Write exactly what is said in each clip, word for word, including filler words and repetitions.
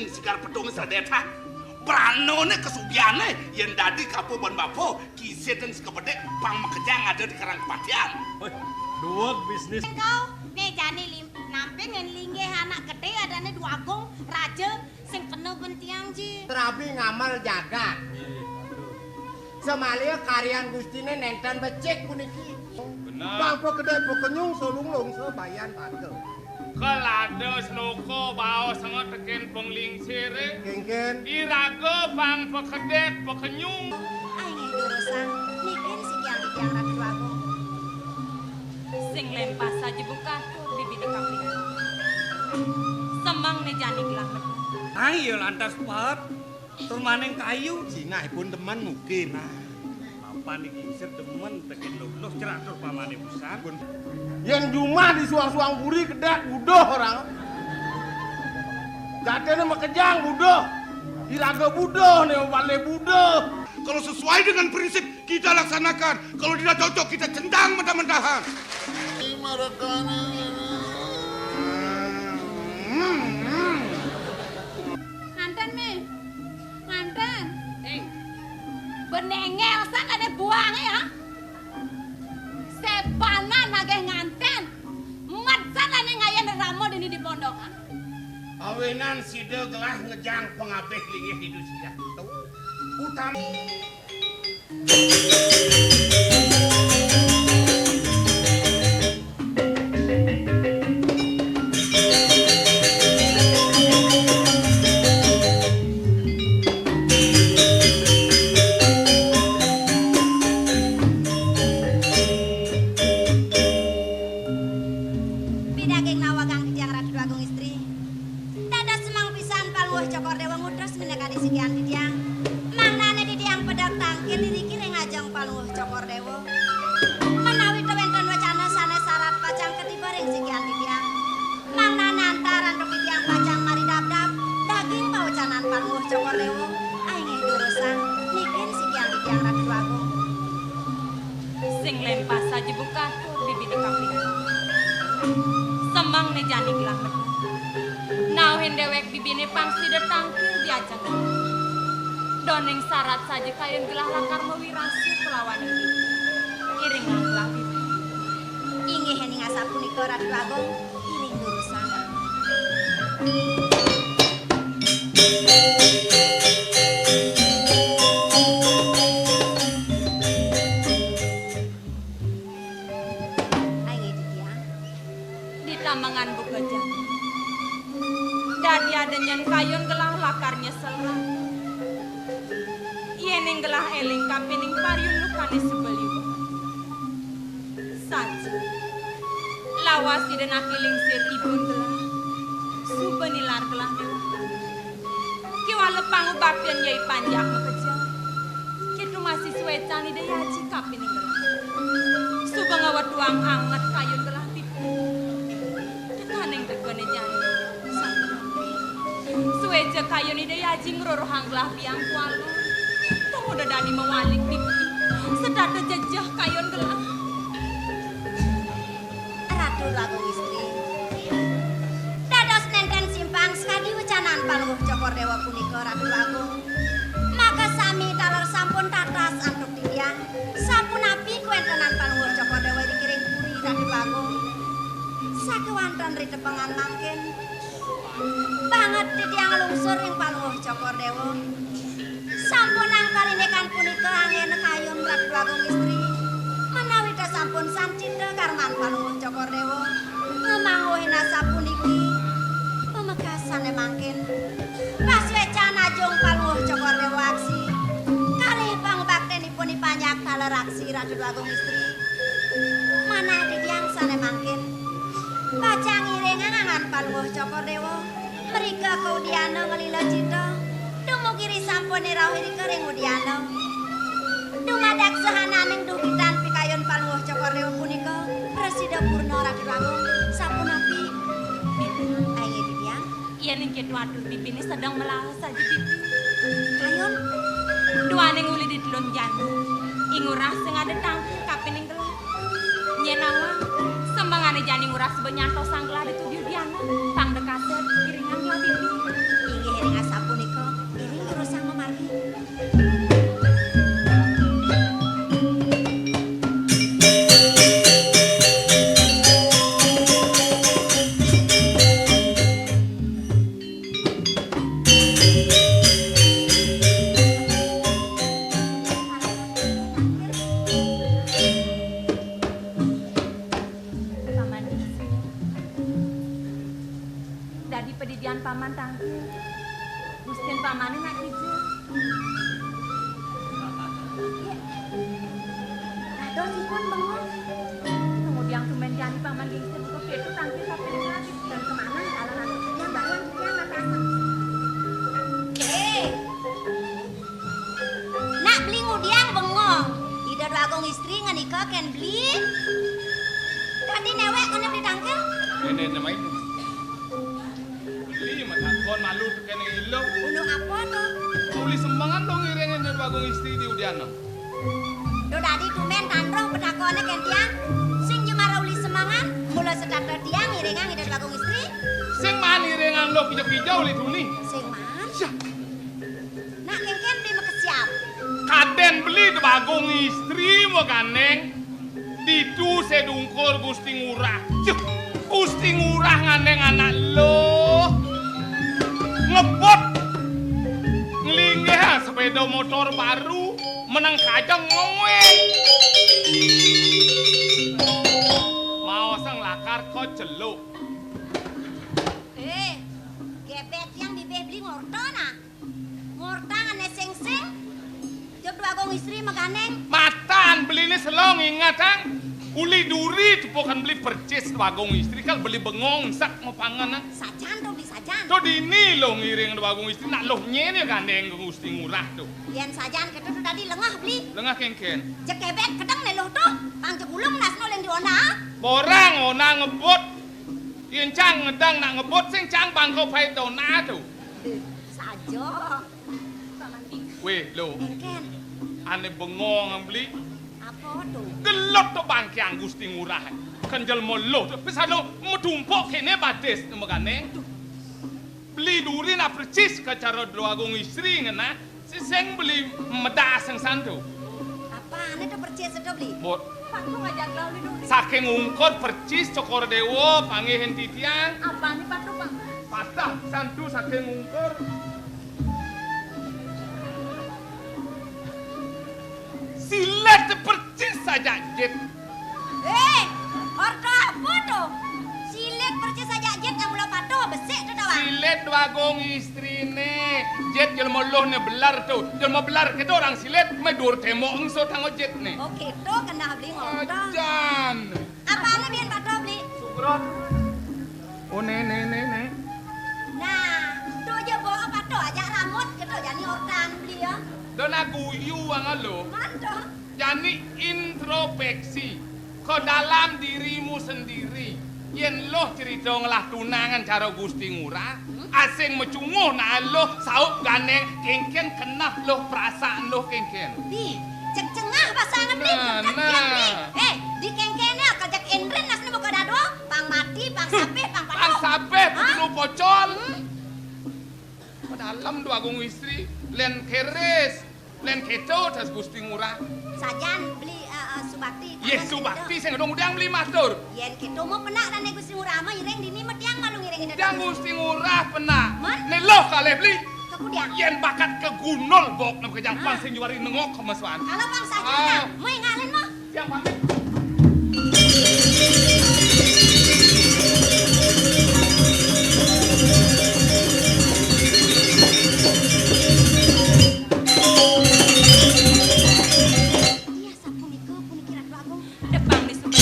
Sigar pedung sedetha. Branané kasugihané yén dadi kapa ban bapa, kisideng sega bedék pang makejang ada di karang kepatihan. Wéh, duweg bisnis. Engko, né jani lim-, nampé ngén linggih anak gedé adané Dwagung, raja sing kena bentiang ji. Serabi ngamal jagat. Iya, aduh. Samaliha karyan Gustiné nénten becik puniki. Bener. Bang pakedék pakenyung solunglung sabayan tata. Kelada sloka baos sangat tekén penglingsiré. Kéngkén. Iraga pang pakedék pakenyung. Ai nggih durusang, niki sikian titiang Ratu Agung. Sing lempas saja bungkah bibiné kaping. Semeng né jani gelah metu. Ai ya lantas paet. Tur maning kayu. Sinah ipun temen mungkin. Nah, mapan iki isir demen tekén luluh ceratur pamané pisan. Yén jumah di suang-suang puri kedék buduh orang. Jatine makejang buduh. Iraga buduh, né bale buduh. Kalau sesuai dengan prinsip kita laksanakan, kalau tidak cocok kita centang mentah-mentahan. Nganten, Mi. Nganten. Ing. Benengel san ane buange, ya. Sebanan nagih nganten. Met san ane ngayen rama dini di pondokan. Awinan sida gelah ngejang pangabih linggih Ida Sidah. Utami Pidaging nawagang titiang Ratu Agung Istri. Dados semeng pisan Palungguh Cokor Dewa ngutus minakadi sikian titiang. Mangdane titiang pedot tangkil iriki ring ajeng Palungguh Cokor Dewa. Menawi ta wenten wacana sane sarat pacang katiba ring sikian titiang. Mangdane antar antuk titiang pacang maridabdab daging pawacanan Palungguh Cokor Dewa. Ai nggih durusang, niki sikian titiang Ratu Agung. Sing lempas saja bungkah bibiné kaping. Semeng né jani gelah metu. Nauhin dewek bibiné pang sida tangkil diajeng. Doning sarat saja kayun gelah lakar mawirasa kelawan iring. Iringang gelah bibi. Inggih ening asapunika Ratu Agung, iring durusang. Ai nggih titiang. Ditamengan buka jani. Dadi adenyen kayun gelah lakar nyesel. Yening gelah eling kapining pariundukane suba liwat. Saja. Lawas Ida nakiling sir ibun gelah. Suba nilar gelah mewah. Kiwala pangubaktin yai panjak makejang. Kitu masih suecan Ida yaji kapining gelah. Suba ngawetuang anget kayun gelah pipi. Tekaning tegane jani. Sampun. Sueca kayun Ida yaji ngrorohang gelah biang kuala. Tumuda dadi mawalik pipi. Setata jejeh kayun gelah. Ratu Agung Istri. Dados nenten simpang sakadi wecanan Palungguh Cokor Dewa punika, Ratu Agung. Maka sami taler sampun tatas antuk titiang. Sapunapi kawentenan Palungguh Cokor Dewa ring puri, Ratu Agung? Sakewanten ritepengan mangkin. Banget titiang nglungsur ring Palungguh Cokor Dewa. Sampunang parindikan punika anggena kayun Ratu Agung Istri. Menawi ta sampun sancita karman Palungguh Cokor Dewa, ngamangguhin asapuniki, pamekas sane mangkin. Pasuecan ajung Palungguh Cokor Dewa aksi, kalih pangubaktinipun I Panjak taler aksi Ratu Agung Istri. Manah titiang sane mangkin. Pacang ngiring angan Palungguh Cokor Dewa. Mrika ka udiana nglila cita. Dumugi ri sampun rauh irika ring udiana. Dumadak sahananing dugitan pikayun Palungguh Cokor Dewa punika prasida purna Ratu Agung. Sapunapi? Aye titiang. Yen ing ketu atur bibine sedeng melaha saja pipi. Kayun. Duaning uli ditelun jani. Ing urah sing ada tangkil kapining gelah. Nyen awang, sembengane jani ngurah seba nyantos sang gelah dituju diana, pang dekaset, iringan gelah bibi. Inggih, Ring asapunika, iring terusang mamargi. Paman Disi. Dadi padidian paman tangkil. Gustin pamané nak kija. Dadosipun bengong. Kemudian tumben jani paman Disi buka kéto tangkil sapiring lagi. Dan kemana kalau nanti yang bareng yang atas. Eh. Nak beli ngudiang bengong. Ida Dwagung Istri ngenika kén beli. Dadi néwék kéné beli tangkil. Kéné namanya. Beli matakon malu tekén ilu. Unu apa to? Uli semengan dong ngiring Ida Dwagung Istri di udiana. Duh dadi tumben tan roh petakoné kén tiang. Sing ja mara uli semengan, mula setata tiang ngiringang Ida Dwagung Istri. Sing maan ngiringang lo kija-kija uli tuni. Sing maan. Yah. Nak kénkén beli makesiab. Kadén beli Dwagung Istri magandéng. Ditu sedungkur Gusti Ngurah. Juh, Gusti Ngurah ngandéng anak lo. Ngebut. Nglinggih sepéda motor baru, meneng kajeng ngowéng. Maosang lakar ka celuk. Eh, gebet yang bibih beli ngorta nah. Ngortang ané sing-sing. Jog Dwagung Istri magandéng. Matan beliné selong ingetang. Uli duri tepukan beli percis Dwagung Istri kal beli bengong sak mapangan. Sajan to beli sajan. To dini lo ngiring Dwagung Istri nak lo nyén ya gandéng Gusti Ngurah to. Yén sajan kéto to dadi lengah beli. Lengah kénkén. Jeg kebet kedeng né lo to. Pang jeg ulung nasno lén di onda. Borang onda ngebut. Yén cang ngedang nak ngebut sing cang bangko pait to na to. Saja. Wéh, lo. Kénkén. Ané bengong beli. Apa to? Gelut to bangkiang Gusti Ngurah. Kan jelma lo to. Wis anu metumpuk kéné batis magandéng. Beli duri nak percis ka cara Dwagung Istri ngenah. Sing beli medas sing santu. Apané to percis to beli? Bot. Patu ngajak lalu dong. Saking ungkur percis Cokor Dewa panggih titiang. Apané patu, Bang? Patah santu saking ungkur. Silet percis sajak jit. Eh, orta apa to? Silet percis sajak jit yang mula patuh besik to tawang. Silet Dwagung Istriné, jit jelma luh né belar to. Jelma belar kéto orang silet, mé dur témbok engso tanggo jit né. Oh, kéto kenah beli ngorta. Ajan. Apané bian patuh beli? Sukrot. Oh, né, né, né, né. Nah, to ja bawa patuh ajak rambut kéto jani ortan beli ya. Dona guyu wang lo. Mantap. Jani introspeksi ke dalam dirimu sendiri. Yén lo cerita ngelah tunangan cara Gusti Ngurah, asing mecunguh nak lo saup gandéng kénkén kenah lo perasaan lo kénkén. Di, cek cengah pasangan ni, nah, nah. Eh, di kénkéné kejek indrin nasné buka dadua, pang mati, pang sapih, pang patuh. Pang sapih, pang pocol. Hmm. Padalem Dwagung Istri, lén keris. Lén kéto tas Gusti Ngurah. Sajan beli, eh, eh, subakti. Yé, tangan subakti kéto. Sing dong udiang beli matur. Yén kéto mau penak dané Gusti Ngurah mah iring dini metiang malu ngiring ida. Udiang Gusti Ngurah penak. Mén? Né loh kalih beli. Kemudian. Yén bakat ke gunul bok nem kejang pang sing juari nengok kemesuan. Kalau pang saja mau ngalin mah. Tiang pamit. Iya, sapunika, puniki Ratu Agung. Depang di sumber.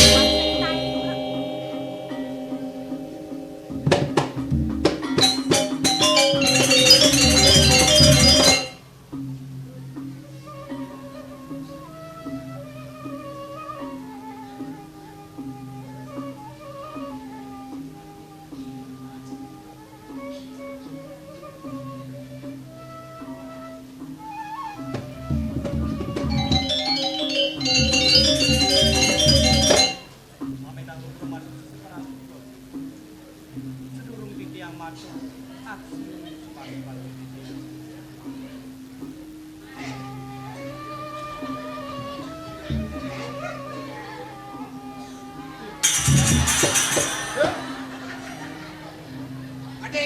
Sedurung titiang matur, Ada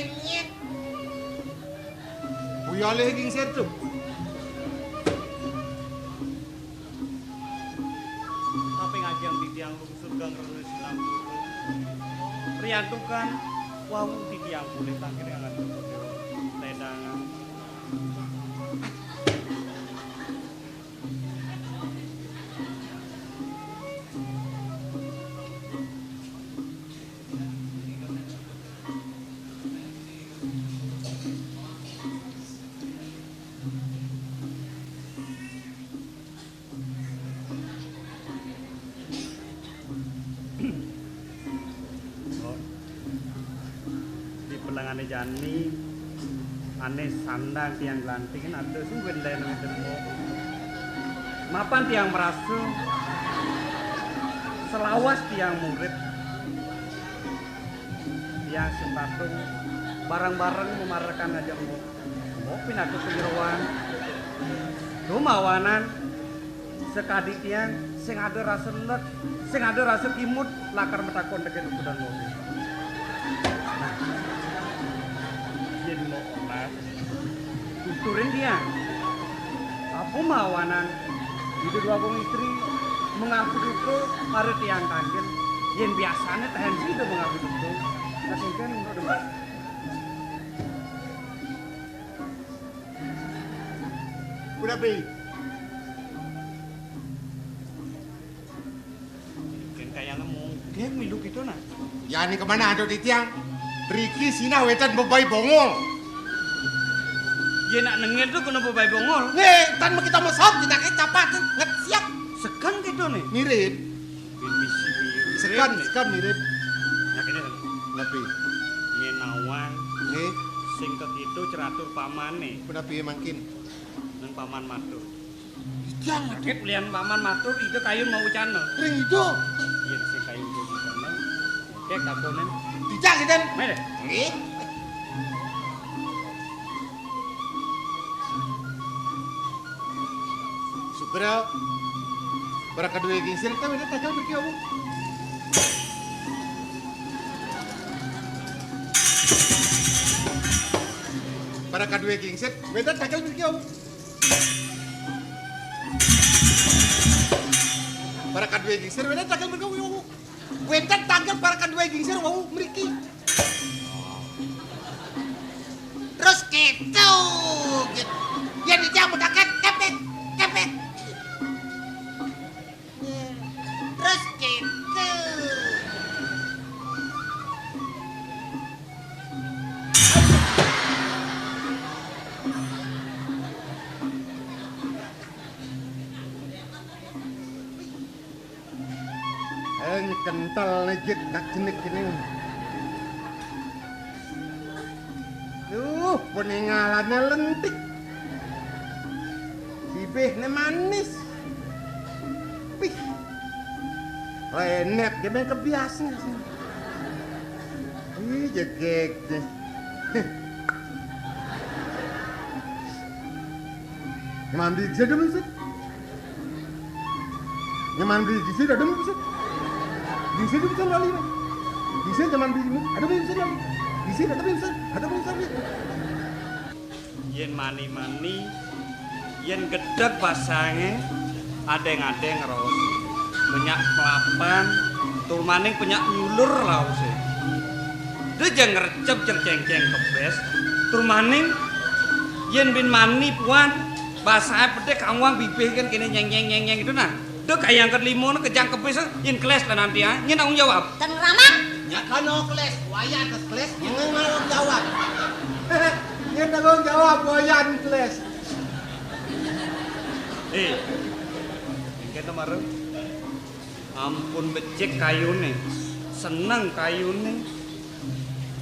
nyet. Buyale Gingsir to. Kaping ajeng titiang lungsur gang rena silang guru. Riantukan wau titiang polih tangkil angan tedangan. Di pelengane jani, ane sandang tiang glantingin ada sing wendene demen. Mapan tiang merasa selawas tiang murid, tiang sing patut bareng-bareng memarekan ngajeng Mbok. Mbok pinaka panyeroan. Dumawanan sakadi tiang sing ada rasa let, sing ada rasa kimud lakar matakon tekén ukudan Mbok. Nah, yen Mbok olas, tuturin tiang. Apa mawanan Ida Dwagung Istri mangapituta para tiang tangkil? Yen biasane tahen sida mangapituta. Nah, sing kan menurut Mbok. Udah, Pi. Ken kaya nemu. Dia milu gitu, nah. Ya, ini kemana ada di tiang? Riki sinah wetan bebai bongol. Dia nak nengil tuh kena bebai bongol. Nih, tan mau kita mau sop, kita kayak capat, nget siap. Sekan gitu nih. Mirip. Bin misi mirip. Sekan, sekan mirip. Ya, kene kan. Napi? Ngenawang. Nggih. Sing kekitu ceratur pamane. Punapi mangkin? Nang paman matur. Dijang, Raket lian paman matur, ida kayun mau ucana. Ring ida. Yen sing kayun mau ucana. Kek kakonen. Dijang, Iden. Mele. Nggih. Sugra, para kadue gingsir, ta wéda tangkil mriki, Wu. Para kadue gingsir, wéda tangkil mriki, Wu. Para kadue gingsir, wéda tangkil mriki, Wu. Wénten tangkil para kadue gingsir wau mriki. Terus kéto, gitu. Yén dicang mutaken, kepek, kepek. Terus kéto. Eng kentel nejit dak jenik kene. Duh, peningalane lentik. Bibihne manis. Pih. Lenet ge ben kebiasne. Ih, jegeg. Mandi jadem sih. Nyaman beli gingsir ada mungkin. Gingsir itu bisa lali, Bang. Gingsir nyaman beli, ada mungkin lali. Gingsir ada mungkin, ada mungkin. Yen mani-mani, yen gedeg basange, adeng-adeng raos. Menyak kelapan, tur maning penyak nyulur raose. Dia jangan ngerecep cercengceng kebes. Tur maning, yen bin mani puan, basahe pedhe kangwang bibih kan kene nyeng nyeng nyeng nyeng gitu nah. Dek kaya angkat limo ne kejang kebis, yen keles lah nanti ah, nyen tanggung jawab. Ten ramah. Nya kano keles, wayah ke keles, nyen tanggung jawab. Nyen tanggung jawab, wayah keles. Eh, engke to marem. Ampun becik kayune, seneng kayune.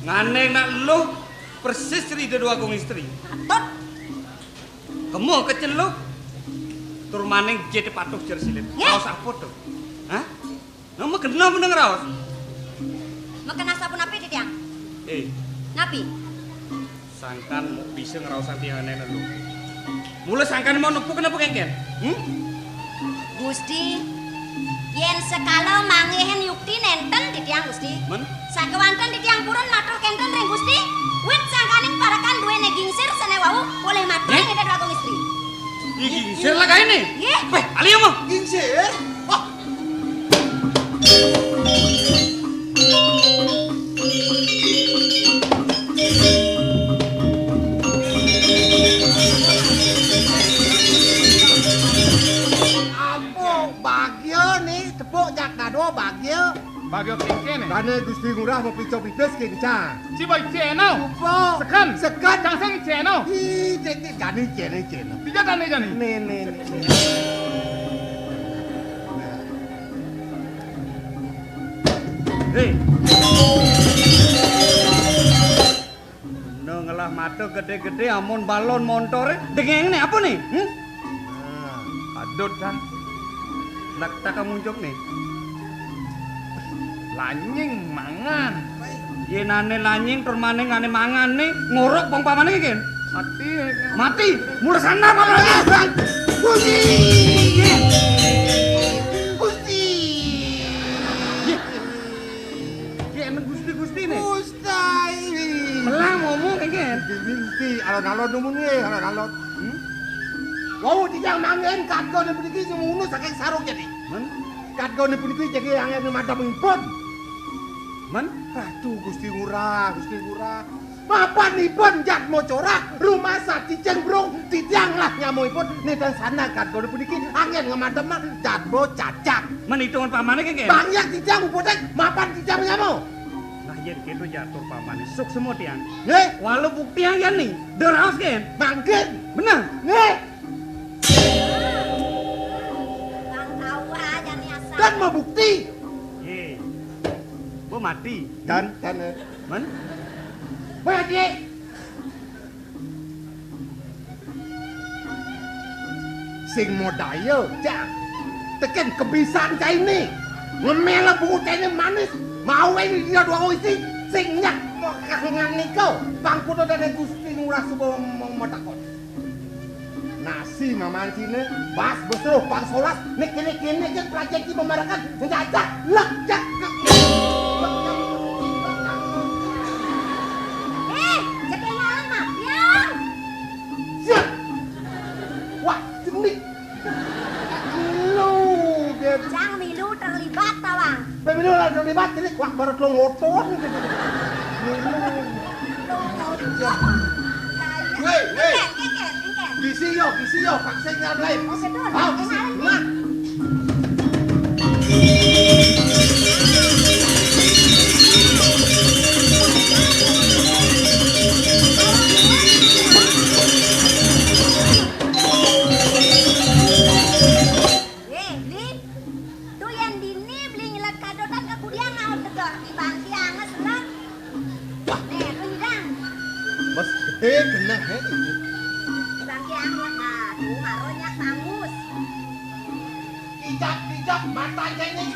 Ngane nak luh persis cerita dua kong istri. Atut. Kemo keceluk. Tur maning jete patuh jer silit. Nggih. Raos apa to? Hah? Nama kena meneng raos? Meken asapunapi titiang? Eh. Napi? Sangkan mok bisa ngraosang tiang anéh lho. Mula sangkan mau nepuk kenapa kéngkén? Hmm? Gusti, yén sekala manggihin yukti nénten titiang Gusti. Men? Sakéwanten titiang purun matur kénten ring Gusti, wit sangkaning parekan duéné gingsir sané wau polih matur. Nggih? Ring Ida Dwagung Istri. Ih, gingsir lah kaé né. Nggih. Wéh, ali mah. Gingsir? Wah. Apa bagya né tepuk jak dado bagya? Bagya kéngkén né. Dané Gusti Ngurah mapica pipis kéncan. Ciba icéno. Apa? Seken. Seken. Cang sing icéno. Ih, dék, dék, jani icéno, icéno. Dija dané jani. Né, né, né, né. Hé. Nah, ngelah mata gedé-gedé amun balon montoré. Dengéng né apa né? Hmm? Nah, adut kan. Nak tak kamuncuk né. Lanying mangan. Yén ané lanying tur maning ané mangan né, ngorok bang pamané kén. Mati. Mati. Mula sana malah. Gusti. Gusti. Yé. Yé, enak Gusti-Gusti né. Gusti. Melah ngomong kén. Gusti, alon-alon numun yé, alon-alon. Hmm? Wau titiang manggihin katkané puniki nyemunu saking sarung jadi. Men? Katkané puniki jadi anggén madem ipun. Men? Ratu Gusti Ngurah, Gusti Ngurah. Mapan ipun jadma corah, rumasa cicing brung, titiang lah nyama ipun, nénten sandang katkané puniki, anggén ngamademang jadma cacak. Men itungan pamané kén? Bang yang titiang muputing, mapan titiang nyama. Nah, yén kéto jak tur pamané, suksma tiang. Nggih. Walau bukti yang yén né, deraos kén? Mangkin. Bener? Nggih. Bang tahu aja nih asal. Kan mau bukti. Yé. Bo mati. Dan, dan, eh. Men? Bo mati. Sing modaya, Cang. Tekén kebisan cainé. Ngemela buku cainé manis. Mawe dia dua isi. Sing nyak mokangan nika. Pangkuda dane Gusti Ngurah suba mau matakon. Nasi mamancine, bas besruh pang solas, nek kene-kene ke pelajar ki memarakan, ngajak, lek, jak, lek, jak. Eh, jadi ngalah mah, ya. Siap. Wah, jenik. Lu, dia. Cang milu terlibat, tawang. Pemilu lah terlibat, jenik. Wah, baru telung otot. Milu. Telung otot. Weh, weh. Engken, engken, engken. Bisi yo, bisi yo, paksa nyal lain. Oh, sedun. Hau, engken, engken. Nah. Eh, Bli, tu yan dini Bli nyelet kadotan ka kudiang ngaut tegak di bangki anges lek. Wah. Eh, tu nyidang. Bos gede genah, eh. Di bangki anges, nah, tu maro nyak bangus. Kijak-kijak mata jene.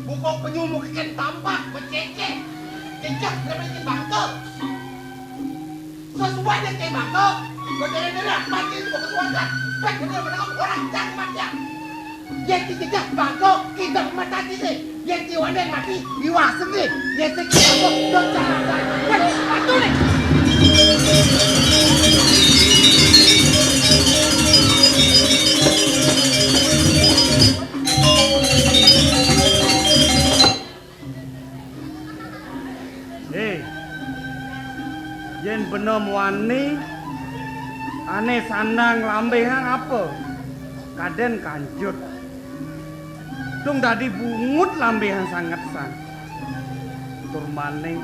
Buka penyu muka ken tampak, becece. Cecah, kena bikin bangke. Sesuai dengan kayak bangke. Kau jangan dengar, mati itu bukan suara. Baik, benar, benar, orang jangan mati ya. Yang cecah bangke, kita mata kita. Yang ciwanda mati, iwah sendiri. Yang cecah bangke, dosa. Weh, aduh nih. Eh, yen bener muani, ane sandang lambehang apa? Kaden kanjut. Tung dadi bungut lambehang sanget sang. Tur maning,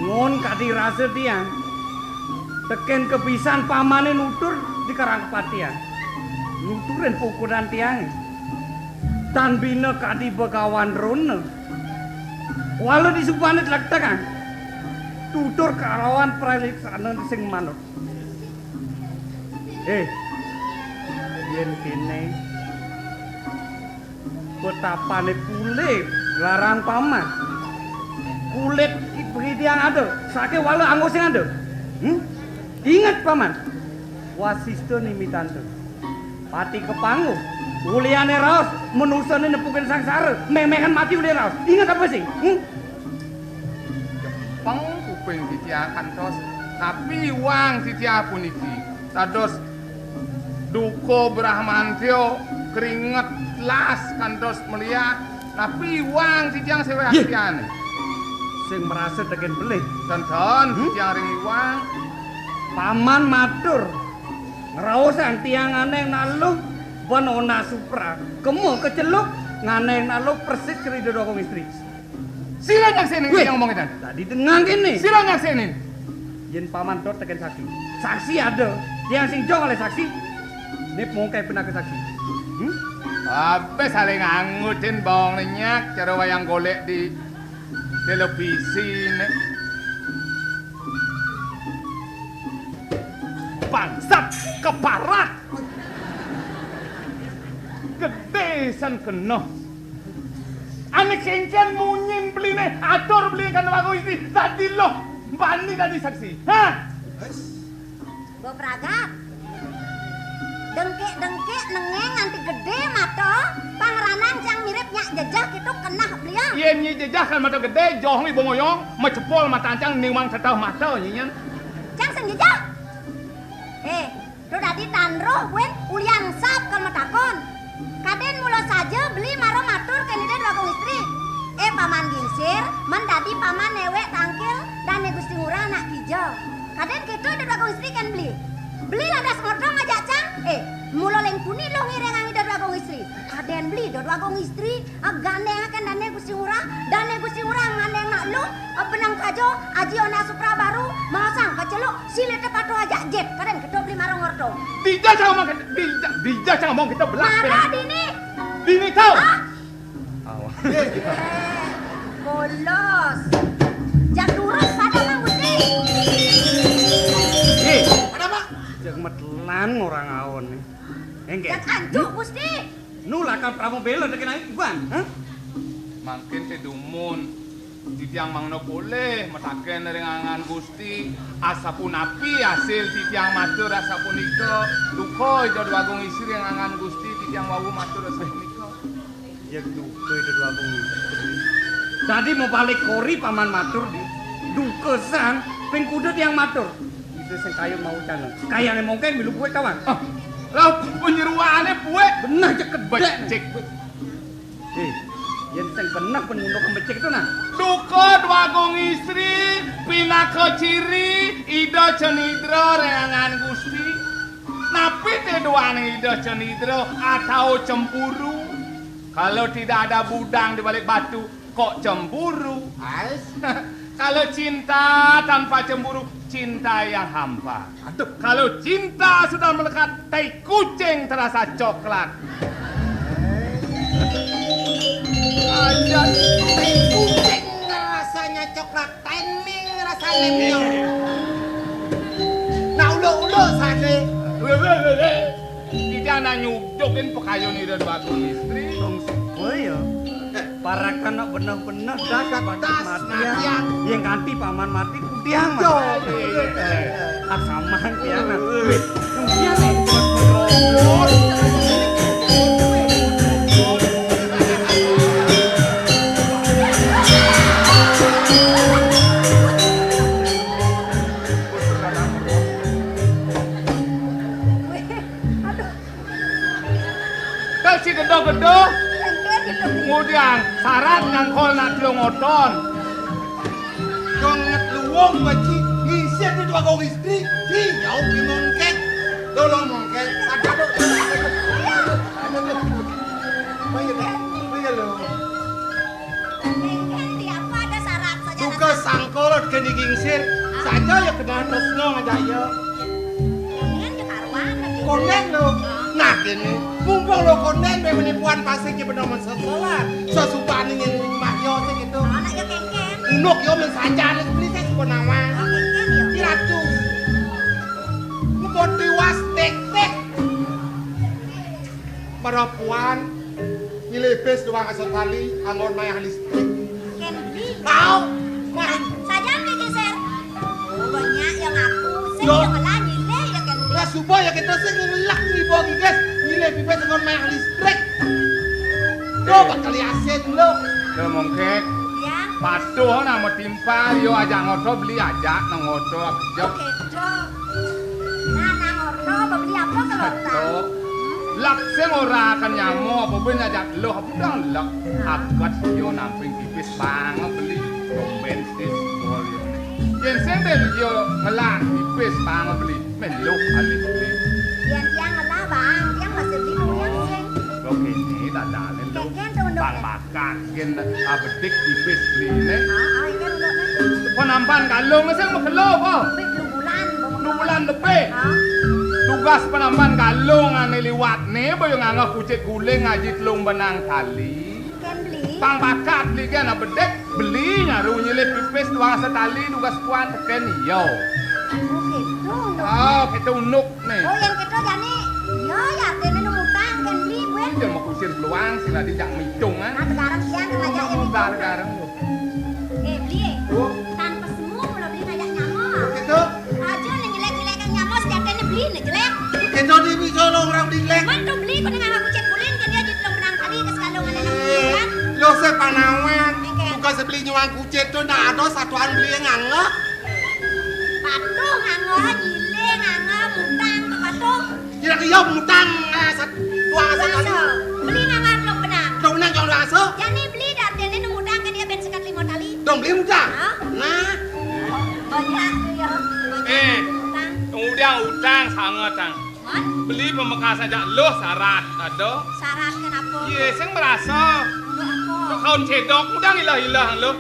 ngon kadi rasa tiang. Teken kepisan pamane nutur di Karang Kepatian. Nuturin pukunan tiange. Tan bina kadi Begawan Drona. Wala disubane tlekteng, ah. Tutur kalawan praliksana sing manut. Eh, yen kene petapane pule larang paman. Kulit beli tiang ada, saking wala anggo sing ada. Hmm? Inget, Paman. Wasista nimitanta. Pati kapanggih, uliané raos, manusané nepukin sangsara, méh-méhan mati uliané raos. Inget apa sih? Hmm? Jepeng kuping titiang kantos, tapi iwang titiang puniki. Dados duka Bramantya kringet las kantos meliah, tapi iwang titiang séwé. Yé. Astiané. Sing marasa tekén pelih. Ten-ten. Hmm? Titiang ring iwang. Paman matur, ngraosang tiang nganeng naluh, ben Ona Supra, kema kaceluk, nganeng naluh persis keri Ida Dwagung Istri. Sira nyaksenin. Wéh, tiang ngomong édan. Dadi dengang kéné. Sira nyaksenin. Yén Paman dot tekén saksi. Saksi ada. Tiang sing jog olih saksi. Né mongkeh pinaka saksi. Hmm? Apa saling angutin bawang lenyak cara wayang golek di televisi né. Bangsat, keparat. Gedé san kena. Ané kéngkén munyin beliné, atur beli kan Dwagung Istri, dadi loh, bani dadi saksi. Hah? Mbok Pragat. Dengkik-dengkik nengeng nganti gedé mata, pangranang cang mirip nyak jejeh gitu kenah beliau. Yén nyi jejeh kan mata gedé, joh ngi bongoyong, macepol mata cang niwang teteh mata nyinyen. Cang sing jejeh. Eh, to dadi tan roh buin ulian sap kal matakon. Kadén mula saja beli mara matur kén Ida Dwagung Istri. Eh, Paman Gingsir, men dadi Paman néwék tangkil dané Gusti Ngurah anak kija. Kadén kéto Ida Dwagung Istri kén beli. Beli lantas ngorta ngajak cang. Eh, mula lén puni luh ngiringang Ida Dwagung Istri. Kadén beli Ida Dwagung Istri, ah, gandéngaken dané Gusti Ngurah, dané Gusti Ngurah ngandéng nak luh, ah, benang kaja, aji Ona Supra baru, maosang kaceluk, silih tepatuh ajak jit. Kadén kéto beli mara ngorta. Dija cang ngomong kéto, dija, dija cang ngomong kéto belah. Mara dini. Dini tau. Ah, Awak. Eh, bolos. Jak durus pada Mang Gusti. Eh, ada apa? Jak metelan orang awon nih. Enggak. Jak anjuk, Gusti. Nu lakar Prabu Bela dekin ae, Iwan, hah? Mangkin té dumun. Titiang mangda polih mataken ring angan Gusti, asapunapi asil titiang matur asapunika, duka Ida Dwagung Istri ring angan Gusti, titiang wau matur asapunika. Yén duka Ida Dwagung Istri. Dadi mabalik kori Paman matur di. Duka san ping kuda tiang matur. Ida sing kayun mau cana. Kayané mongkeng milu buék kawan. Ah, lah penyeruané buék. Beneh cek kedék. Becik. Eh, yén sing beneh pun ngunduk becik to nah. Duka Dwagung Istri pinaka ciri Ida Cenidra ring angan Gusti. Napi té duaning Ida Cenidra atau cemburu? Kalau tidak ada budang di balik batu, kok cemburu? Ais. Kalau cinta tanpa cemburu, cinta yang hampa. Aduh. Kalau cinta sudah melekat, tai kucing terasa coklat. Aja tai kucing rasanya coklat, tai ming rasanya miong. Nah, uluk-uluk saja. Tidak nak nyudukin pekayun Ida Dwagung Istri. Dong, oh iya. Parakan nak beneh-beneh das. Mati matian. Yang kanti Paman mati kudiang. Yo. Mati. Ak samang tiang. Wih, kudiang nih. Aduh. Kal si gedha-gedha. Kemudian syarat nyangkol nak telung oton. Dong nget luwung baci ngisir di dua gong istri. Di jauh di mongkek. Dolo mongkek. Aduh, aduh, aduh, aduh. Ayo, ayo, ayo, lo. Engkén di apa ada syarat saja. Duka sangkol geni gingsir. Saja ya kenal tresno ngajak ya. Kondén ya karuan lagi. Kondén lo. Nah, kene mumpung lo kondén, be menipuan pasik ya bener men sekolah. Sesubane ngin mbah yo sing gitu. Anak ya kengkeng. Unuk yo men saja nek beli sing sepenama. Oh, kengkeng ya. Ki ratu. Ngepon tiwas tek-tek. Marapuan nyilih bis doang asal kali anggon mayah listrik. Kén beli. Tau. Sajan gegeser. Oh, banyak yang aku. Sing Yo. Yang ngelah nyilih ya kan. Lah, suba ya kita sing ngelak niba gigis, nyilih pipis kon mayah listrik. Yo, eh, bakal asin lo. Yo, mongkek. Ya. Patuh nama timpal, yo ajak ngoto beli ajak nang ngoto kejep. Oke, Dok. Nah, nang ngoto beli apa kalau tak? Lak sing ora akan nyamo, apa ben ajak lo, apa dang lak. Agat yo namping pipis bang beli. Domben tis bol yo. Yen sing ben yo ngelah pipis bang beli. Melu alih beli. Yen tiang ngelah, Bang, tiang masih beli yang sing. Kok ini dadane lo. Keken tuh, Dok. Bang bakat yen abedik pipis beli ne. Ah, ah, ini udah ne. Penampan kalung sing megelo apa? Wih, lu bulan, Bang. Lu bulan lebih. Ah. Tugas penampan kalung ane liwat ne, boyo nganggah kucit guling ngaji telung benang tali. Ken beli. Bang bakat beli ken abedik, beli nyaru nyilih pipis tuang setali tugas kuan teken yo. Oh, gitu, Dok. Oh, gitu nuk ne. Oh, yang kita jani, ya, ya, artinya nu mutang, kan beli, gue. Jangan mau kusir peluang, sing tadi jak mitung, ah. Nah, sekarang siang, kan aja yang mitung. Sekarang. Eh, beli, eh. Oh. Tanpa semu, kalau beli ngajak nyamo. Gitu. Aja nih, nyelek-nyelek nyamo, setiap kali beli, nih, jelek. Gitu, di bisa lo orang beli jelek. Man, tuh beli, kau dengan aku cek kulin, kan dia jadi lo menang kali, ke sekarang ada yang Eh, bulan. Lo sepanawan, oke. Bukan sebeli nyuang kucit tuh, ndak ada satuan beli yang nganggo. Patuh nganggo, nyilih nganggo, mutang ke patuh. Kira-kira mutang, eh, sat-, dua Dua sat-, so. Beli nganggo telung benang. Telung benang jangan dua so. Jani beli dah, dene nang mutang ke dia ben sekat lima tali. Dong beli mutang. Hah? Nah. Banyak tuh ya. Eh, mutang. Udah utang sangat, Tang. Hah? Beli pamekasne jak luh syarat, ada. Syarat kenapa? Iya, sing merasa. Untuk apa? Kok kaun cedok, udah ilah-ilah luh.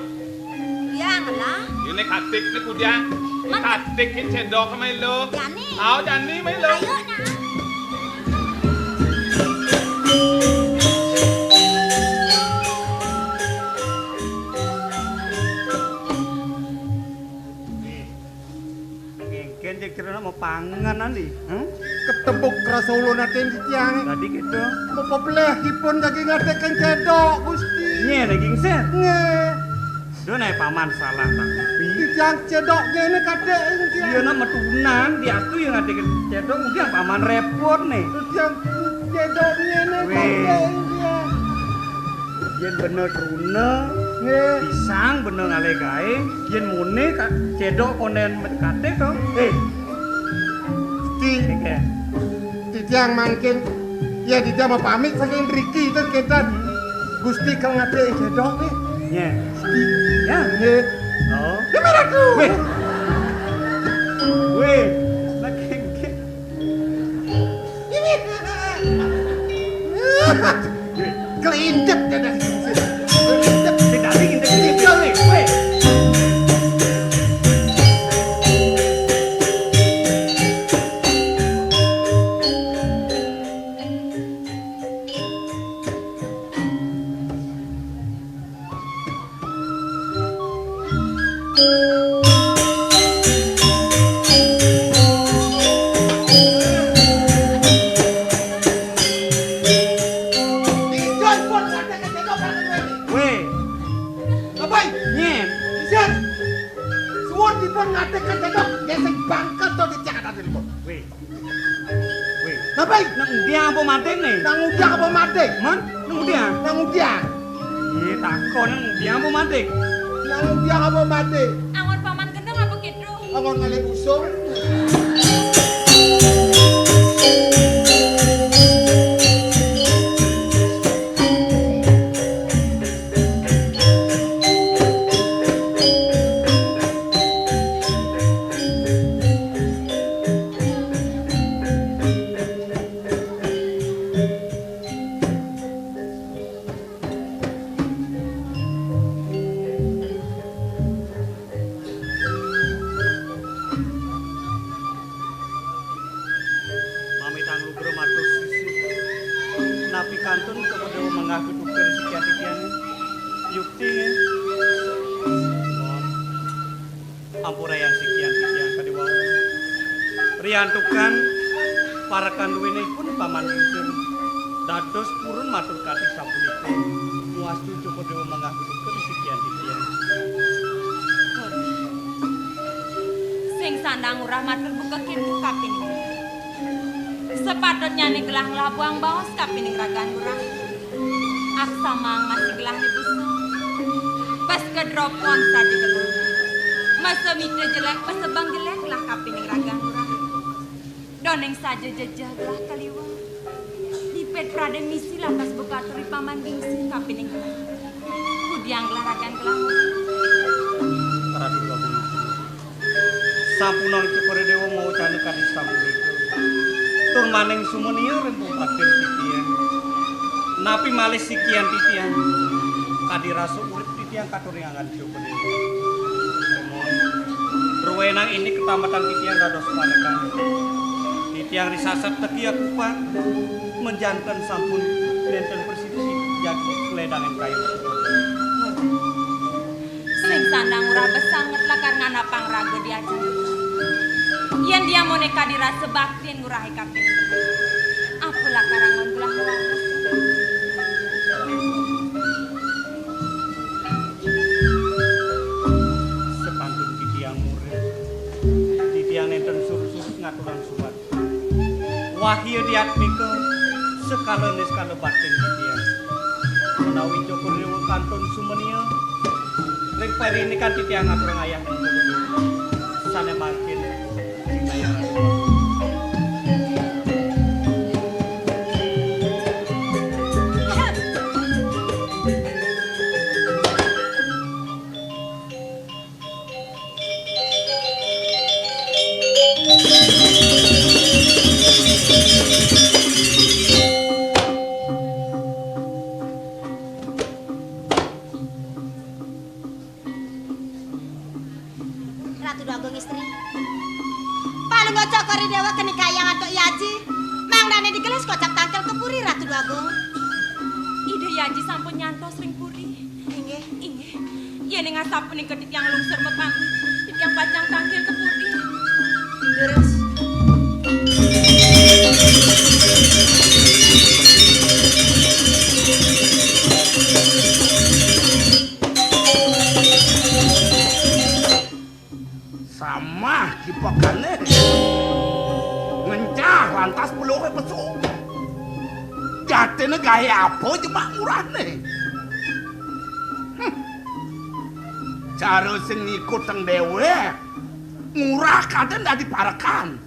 Yang lah. Ini katik ni kudiang. Ini katik ni cedok sama luh. Jani. Au, jani mai luh. Ayo, nah. Ngengken cek cerita mau panganan nih. Hah? Ketembuk rasa ulun atin di tiang. Tadi gitu. Mau pepeleh ipun daging atekan cedok, Gusti. Nye, daging ser. Nye. Duh, nae paman salah tak ngerti. Di tiang cedok ngene kadek ini tiang. Iya, nak metunan, diaku yang atekan cedok, mungkin paman repot nih. Di tiang cedok ngene kadek ini tiang. Yen bener truna, nggih. Pisang bener ngalih gaé, yen mune ka-, cedok konden kate to. Eh. Gusti. Oke. Titiang mangkin, ya titiang mau pamit saking mriki to ketan. Gusti kang ade cedok nggih. Nggih. Gusti. Ya. Nggih. Oh. Demen aku. Weh. Weh. Saking Kelindet deh dah. Kelindet. Tidak lagi, tidak lagi. Weh. Weh. Apa? Nyen. Isin. Suwun dipun ngatih kecedok, nggih sing bangkel to dicak ati nipun. Weh. Weh. Napa? Nang udiang apa mating nih? Nang udiang apa mating? Man? Nang udiang? Nang udiang. Iya, takon nang udiang apa mating? Nang udiang apa mating? Angon paman gendeng apa gitu? Angon ngalih usung. Mamitang lugra matur sisih. Napi kantun kepada manggah pitutur sikian-sikian. Yukti, nggih. Ampurayang sikian-sikian kadi wau. Riantukan parekan duwinipun Paman Lingsir. Dados purun matur katih sapunika. Muastu Cokor Dewa manggah pitutur sikian-sikian. Sandang Ngurah matur buka kintu kapining. Sepatutnyane gelah nglabuhang baos kapining ragan Ngurah. Aksamang masih gelah dibusa. Pas kedropon saja gelah. Masa mita jelek, masa bang jelek lah kapining ragan Ngurah. Doning saja jejeh gelah kaliwa. Dipet prade misi lantas buka turi paman gengsi kapining gelah. Kudiang gelah ragan gelah Ngurah. Ratu Agung. Sampunang Cokor Dewa mawacana kadi sapunika. Tur maning sumenia ring pumpatih titiang. Napi malih sikian titiang? Kadi rasa urip titiang katuring angan Cokor Dewa. Kemon, ruenang indik ketambetan titiang dados parekan. Titiang risasat teki akupat. Menjanten sampun nenten prasida jagi kledangin kayu. Sing sandang ora besanget lakar nganapang raga di ajeng. Yen diamone kadi rasa baktin ngurahe kaping. Apa lakar angon gelah waras? Sepantun titiang murid, titiang nenten surut-surut ngaturang subat. Wahya diatmika, sekala niskala batin titiang. Menawi Cokor Dewa kantun sumenia, ring parinikan titiang ngaturang ayah sane mangkin. Ratu Déwa Agung Istri. Palungguh Cokor I Déwa keni kayang antuk I Aji. Mangdane digelis kocap tangkil ke puri, Ratu Déwa Agung. Ida I Aji sampun nyantos ring puri. Inggih. Inggih. Yening asapunika titiang lungsur mapamit, titiang pacang tangkil ke puri. Leres. Samah kipekane. Ngencah lantas peluhe pesu. Jatine gawe apa jebak ngurahne? Hm. Cara sing ngikutang dewek, ngurah kadén dadi parekan.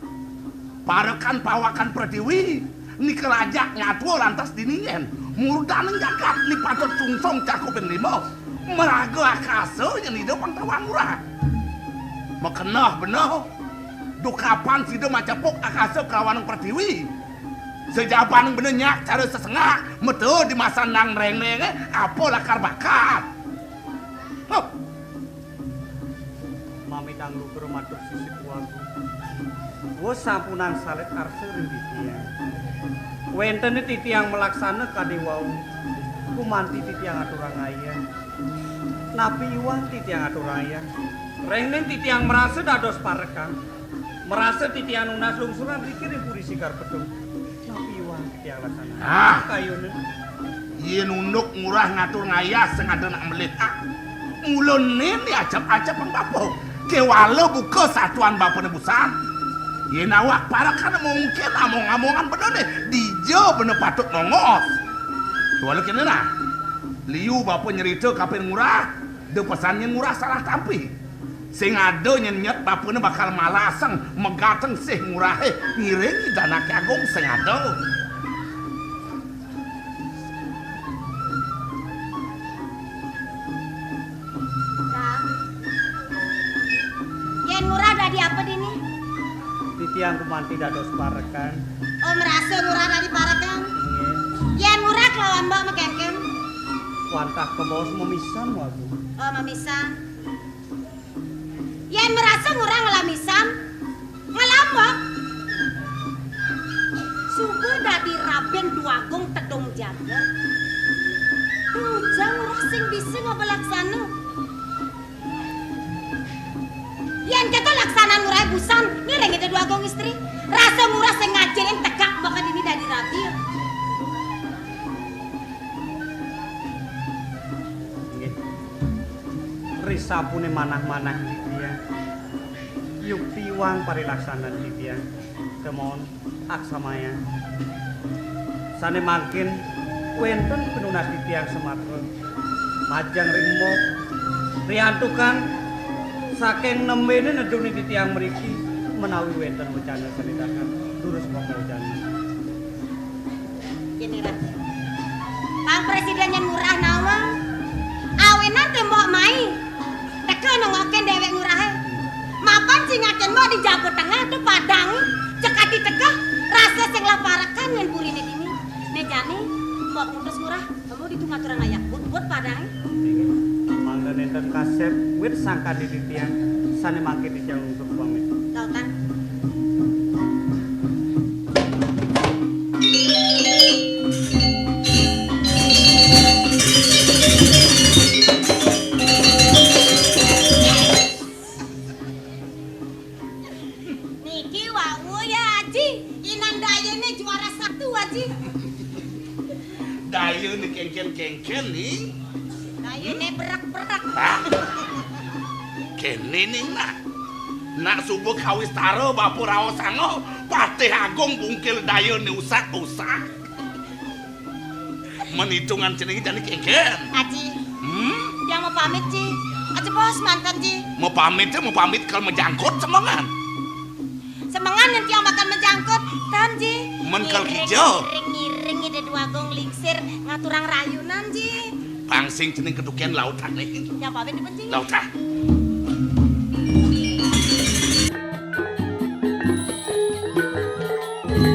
Parekan pawakan pratiwi, nika lajak nyatua lantas dini nyen. Murdaning jagat ni patut sungsung cakupin lima. Maraga akasa nyen ida pang tawang ngurah. Makeneh beneh. Dukapan sida macepuk akasa kelawan pratiwi. Sajabaning beneh nyak cara sesengak, meta di masan nang rengnenge, apa lakar bakat. Huh. Mamitang lugra matur sisip wagu. Wus sampunang salit arsa ring titiang. Wénten titiang malaksana kadi wau. Gumanti titiang aturang ayah. Napi iwang titiang aturang ayah? Rengning titiang marasa dados parekan. Marasa titiang nunas lungsuran riki ring puri Sigar Pedung. Napi iwang titiang laksana? Ah. Kayune. Yen unduk ngurah ngatur ngayah sing ada nak melih. Ah. Mula nen diacep-acep bapa. Kewala buka satuan bapane busan. Yen awak parekan mungkin among-amongan beneh ne. Dija beneh patut nongos. Kewala kene nah. Liu bapa nyerita kapin ngurah, da pesan nyen ngurah salah tampi. Sing ada nyen nyet bapane bakal malasang megateng sih ngurahe ngiring danake agung sing ada. Kang, yen ngurah dadi apa dini? Titiang gumanti dados parekan. Oh, merasa ngurah dadi parekan? Nggih. Yen ngurah kelawan mbok mekekem? Wantah kebaos memisan wagu. Oh, memisan. Yen merasa ngurah ngelamisan, ngelambok. Suba dadi rabin Déwa Agung Tedung Jaga. Tujang ngurah sing bisa ngaba laksana. Yen keto laksanan ngurah busan, ngiring ida Déwa Agung Istri. Rasa ngurah sing ngajenin tegak bakal dini dadi rabi. Nggih. Risapune manah-manah titiang. Yukti iwang parilaksanan titiang kemon aksamaya. Sane mangkin wenten pinunas titiang sematra majeng ring mok riantukan saking nembene neduni titiang mriki menawi wenten wecana sane dahat durus pamojana. Kene ra. Pang presiden nyen ngurah nawang. Awinan tembok mai. Teka nengokin dewek ngurahe. Mapan cingakin mbok di Jago Tengah tu padang. Cekati teka rasa sing lah parekan nyen purine dini. Ne jani mbok ngutus ngurah. Kamu ditu ngaturang ayah. But-but padang. Mangda nenten kasep wit sangkan di titiang sane mangke titiang untuk pamit. Tau kan? Niki wau ya, Aji. Inan dayene juara satu, Aji. Dayene kengken-kengken, ning. Dayene berak-berak. Hah? Kene, ning, nak. Nak suba kawistara bapa raosanga, Patih Agung bungkil dayene usak-usak. Men itungan ceningé jani kéngkén. Aji. Hmm? Tiang mau pamit, Ji. Aja bos manten, Ji. Mau pamit, mau pamit kal mejangkut semengan. Semengan yang tiang bakal mejangkut, tan, Ji. Men kal kija. Ngiring, ngiring, ngiring, ide dua gong lingsir, ngaturang rayunan, Ji. Pangsing cening ketukian lautan nih. Yang pamit di penjing. Lautan.